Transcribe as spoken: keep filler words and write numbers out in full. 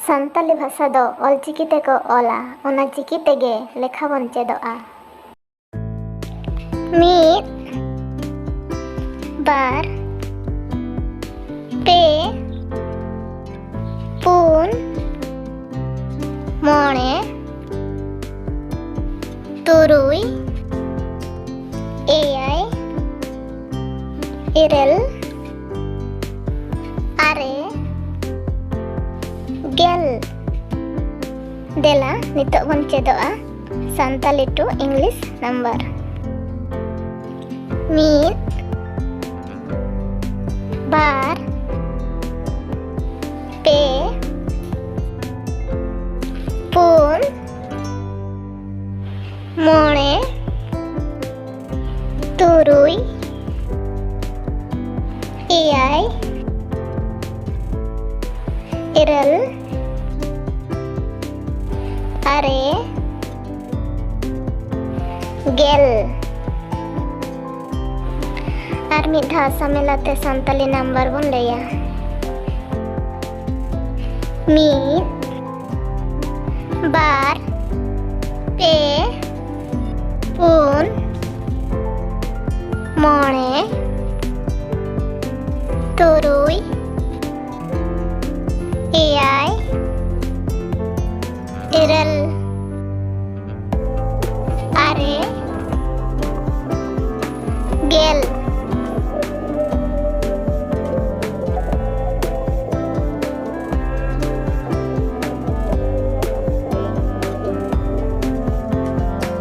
ᱥᱟᱱᱛᱟᱞᱤ ᱵᱷᱟᱥᱟ ᱫᱚ ᱚᱞᱪᱤᱠᱤ ᱛᱮᱠᱚ ᱚᱞᱟ, ᱚᱱᱟ ᱪᱤᱠᱤ ᱛᱮᱜᱮ ᱞᱮᱠᱷᱟ ᱵᱚᱱ ᱪᱮᱫᱚᱜᱼᱟ᱾ ᱢᱤᱫ, ᱵᱟᱨ, ᱯᱮ, ᱯᱩᱱ, ᱢᱚᱬᱮ, ᱛᱩᱨᱩᱭ, ᱮᱭᱟᱭ, ᱤᱨᱟᱹᱞ, ᱟᱨᱮ, ᱜᱮᱞ᱾ ᱫᱮᱞᱟ, ᱱᱤᱛᱚᱜ ᱵᱚᱱ ᱪᱮᱫᱚᱜᱼᱟ ᱥᱟᱱᱛᱟᱞᱤ to English number᱾ ᱢᱤᱫ, ᱵᱟᱨ, ᱯᱮ, ᱯᱩᱱ, ᱢᱚᱬᱮ, ᱛᱩᱨᱩᱭ, ᱮᱭᱟᱭ, ᱤᱨᱟᱹᱞ, ᱟᱨᱮ, ᱜᱮᱞ᱾ ᱟᱨ ᱢᱤᱫ ᱫᱷᱟᱣ ᱥᱟᱢᱮᱞᱟᱛᱮ ᱥᱟᱱᱛᱟᱞᱤ number ᱵᱚᱱ ᱞᱟᱹᱭᱟ᱾ ᱢᱤᱫ, ᱵᱟᱨ, ᱯᱮ, ᱯᱩᱱ, ᱢᱚᱬᱮ, ᱛᱩᱨᱩᱭ, ᱮᱭᱟᱭ, ᱤᱨᱟᱹᱞ, ᱟᱨᱮ, ᱜᱮᱞ᱾